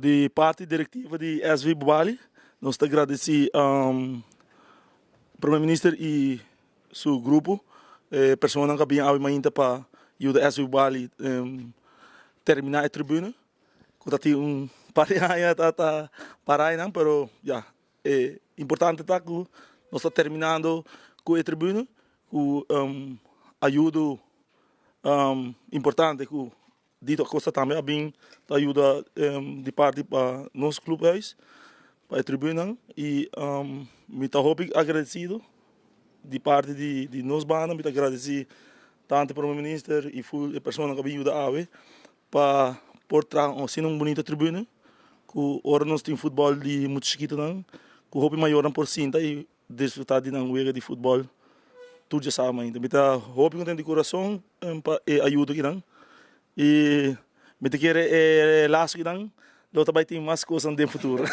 Di parti directiva di SV Bubali nos ta gradici Prome Minister y su grupo, e personanan cu a bin awe mainta pa yuda SV Bubali termina e tribuna cu ta tin un par di aña ta ta para einan, pero ya e importante ta cu nos ta terminando cu e tribuna cu ayudo importante cu Dito Acosta tambe a bin ta yuda di parti pa nos clubhuis, pa e tribunan y mi ta hopi agradecido di parti di nos banda, mi ta agradeci tanto e Prome Minister y full e personanan cu a bin yuda awe pa por traha asina un bunita tribuna cu ora nos tin futbol di mucha chikitonan cu hopi mayornan por sinta y Disfruta di nan wega di futbol tur djasabado mainta. Mi ta hopi kontent di kurason pa e ayudo kinan i mi ta kere e laso kinan lo ta bai tin mas kosnan den futuro.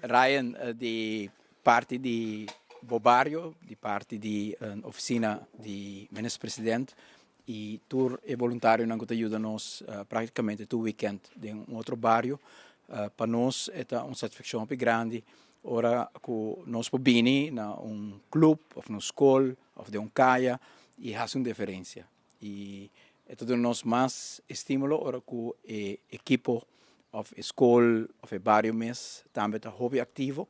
Ryan di parti di bo bario, di parti di oficina di Minister President y tur e voluntarionan cu ta yuda nos practicamente tur weekend den un otro bario. Pa nos e ta un satisfaccion hopi grandi ora cu nos por bini na un club of na un scol of den un caya y haci un diferencia. Y e ta duna nos mas estimulo ora cu e ekipo of e scol of e bario mes tambe ta hopi activo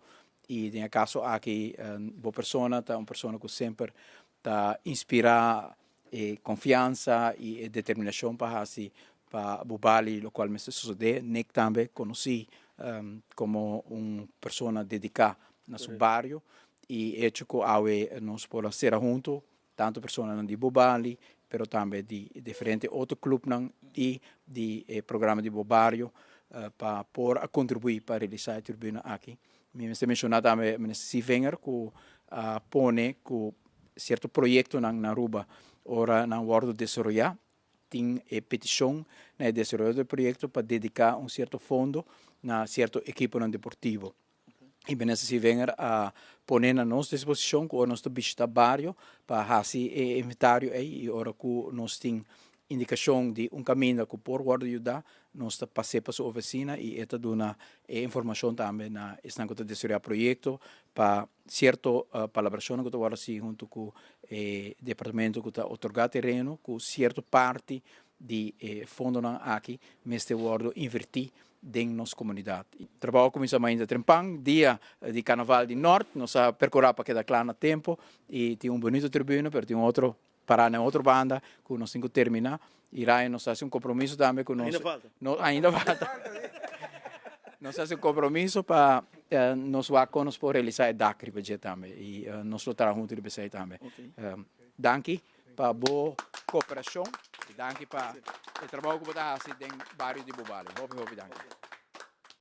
y den e caso aki bo persona ta un persona cu semper Ta inspirá e konfiansa i e determinashon pa hasi pa bo bali lokual mester sosodé. Nick tambe konosí komo un persona dediká na su bario i echo ku awe nos por a sera huntu, tantu personanan di bo bali pero tambe di diferente otro klupnan i di e programa di bo bario pa por a kontribuí pa realisá e tribuna aki. Mi mester menshoná tambe Minister Sievinger ku a pone ku sierto proyektonan na Aruba ora nan wòrdu desaroyá tin e petishon na e desaroyador di proyekto pa dediká un sierto fondo na sierto ekiponan deportivo. I Minister Sievinger a pone na nos disposishon ku ora nos ta bishitá bario pa hasi e inventario ei i ora ku nos tin Indikashon di un kaminda ku por wòrdu yudá, nos ta pas'é pa su ofisina i e ta duna e informashon tambe na esnan ku ta desaroyá proyekto pa sierto palabrashonnan ku ta wòrdu hasi huntu ku e departamento ku ta otorgá tereno ku sierto parti di e fondonan aki mester wòrdu invertí den nos komunidat. Trabou a kuminsá mainta trempan, dia di karnaval di Nort, nos a perkurá pa keda kla na tempu i tin un bunito tribuna pero tin otro Para na otro banda cu nos tin cu termina y Ryan nos haci un compromiso tambe cu nos. Ainda falta. No, ainda falta. Nos haci un compromiso pa nos wak con nos por realisa e dak riba dje tambe y nos lo traha hunto riba esey tambe. Danki pa bo cooperacion y danki pa e trabou cu bo ta haci den bario di Bobali. Hopi hopi danki.